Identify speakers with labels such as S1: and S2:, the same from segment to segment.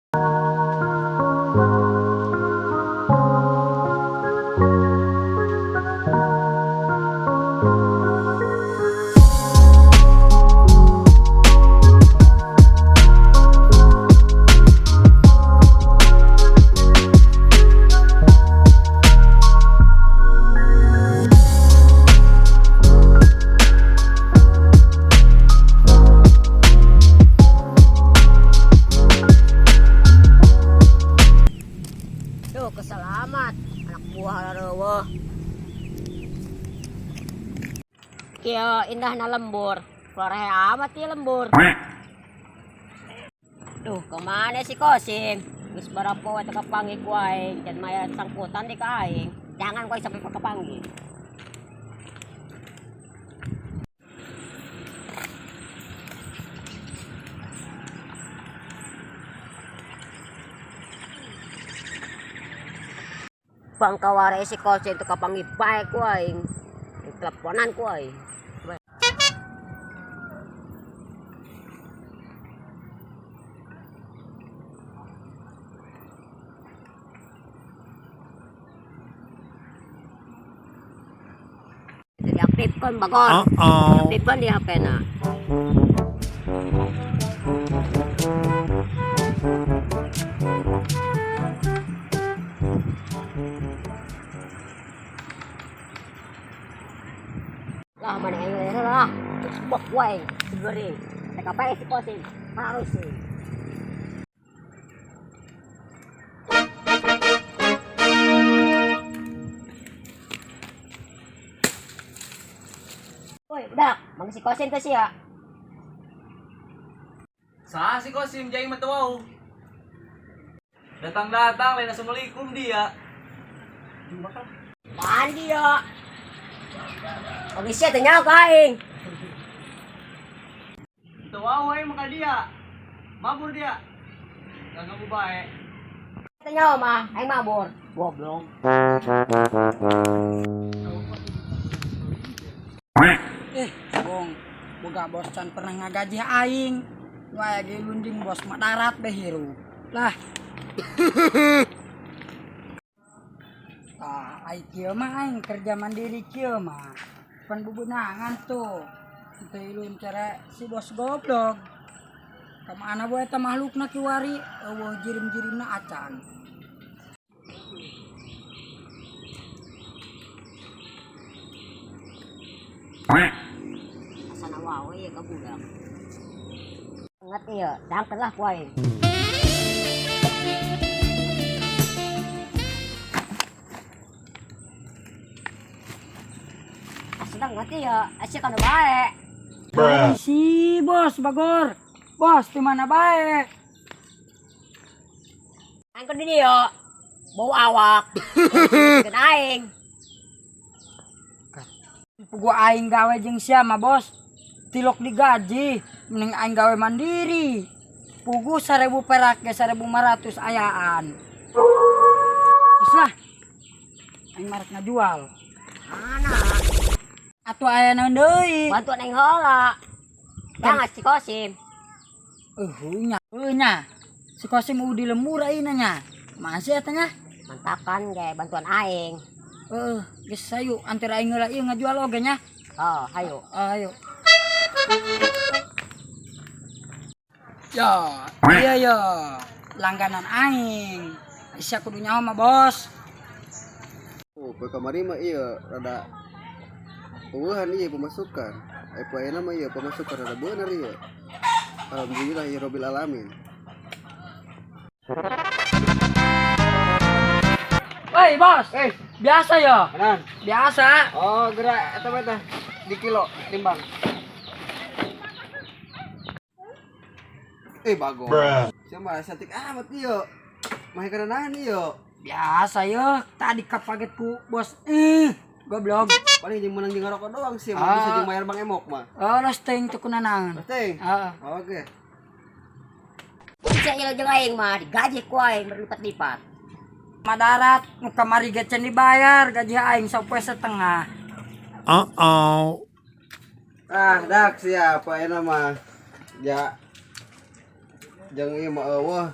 S1: Duh, keselamat anak buah reueuh. Kieu indahna lembur. Keluar amat ieu lembur. Duh, kemana si Kosim? Geus barapo we teu kapanggih ku aing, can maya sangkutan di ka aing. Jangan ku aing sampai kapanggih. Bangkaware si Kosim teu kapanggih bae ku aing. Teleponan ku aing. Diaktifkan bagor.
S2: Uh-oh.
S1: Diaktifkan di HP na. Lah mana yang lah. Terus bok wae segering. Teka pae si Kosim. Harus sih. Woi, budak, mang si Kosim teh sia.
S3: Saha si Kosim jaing mah teu wau. Datang-datang lain assalamualaikum dia.
S1: Mandi ya. Oke sia teh nyaho ka aing.
S3: Teu wau aing mah ka dia. Mabur dia. Ganggu bae.
S1: Teh nyaho mah, aing mabur. Goblok.
S4: Eh, bong, boga bos can pernah ngagaji aing. Nu aya ge lunding bos mah darat beh hirup. Lah. Ah, ai kieu mah aing kerja mandiri kieu mah. Pan bubunangan tuh. Teu ilun cara si bos goblok. Kamana boe eta makhlukna kiwari eueuh jirim-jirimna acan.
S1: Asana wae ya ka budak. Ngerti ya, dangkeun lah ku aing. Asana ngerti ya, asa kana bae.
S4: Ai, si bos bagor. Bos di mana bae?
S1: Aing ke dieu bau awak. Keun aing.
S4: Pugu aing gawe jeung sia mah bos. Tilok digaji, mending aing gawe mandiri. Pugu 1000 perak ge 1500 ayaan. Geus lah. Aing marek ngajual.
S1: Mana?
S4: Atuh aya naon deui?
S1: Bantuan aing heula. Jangan si Kosim.
S4: Eueuh nya, heueuh nya. Si Kosim udah di lembur ayeuna nya. Masih eta nya?
S1: Mantakan ge bantuan aing.
S4: Heueuh, geus hayu antar aing heula ieu ngajual oge nya.
S1: Oh, hayu.
S4: Ayo. Ya, iya ya, langganan aing. Sia kudu nyaho mah bos.
S5: Oh, poe kamari mah iya rada eueuhan ieu pemasukan. Eh poe ayeuna mah ieu pemasukan rada bener ieu. Alhamdulillah ya rabbil alamin.
S4: Woi bos, biasa ya?
S5: Kanan.
S4: Biasa.
S5: Oh, gerak eta mah teh di kilo timbang. Eh bagong. Sia mah cantik amat ieu. Mah karenahan ieu.
S4: Biasa ya, tadi kapaget ku bos. Goblok.
S5: Paling jeung menang jeung ngarokok doang sih, mah
S4: Ah.
S5: bisa jeung bayar Bang Emok mah.
S4: Oh, los teuing teu kunanaon.
S5: Pasti.
S4: Heeh.
S5: Oke.
S1: Sia ieu jeung aing mah digaji ku aing berlipat-lipat.
S4: Madarat nu kamari ge can dibayar gaji aing sapoe setengah.
S2: Uh-oh.
S5: Ah, dak siapa ayeuna mah. Ya. Jeung ieu mah eueuh.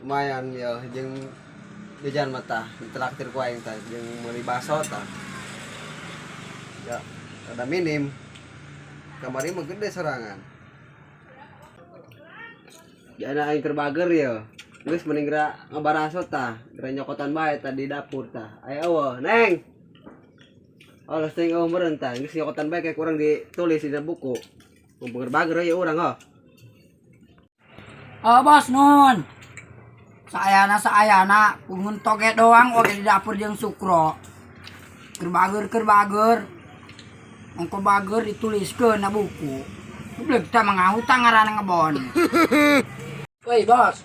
S5: Lumayan ya jeung jajan mata ditraktir ku aing tah jeung meuli baso tah. Ya, rada minim. Kamari mah gede sorangan. Jana aing keur bager ya. Geus mending geura ngabaraso tah, geura nyokotan bae tah di dapur tah. Ayo eueuh, Neng. Oh, geus teuing eueuh meureun tah. Geus nyokotan bae kayak kurang ditulis di buku. Mun bager ya urang oh.
S4: Oh bos nun. Saayana saayana pungun toge doang oge di dapur jeung sukro. Keur bager keur bager. Ongko bager dituliskeun na buku. Goblok tah mangahutang ngaranna ngebon. Woi bos.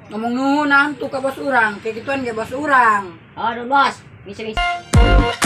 S4: Ngomong nuhun tuh ka bos urang, kayak gituan ge bos urang.
S1: Oh, bos. Ngisi-ngisi.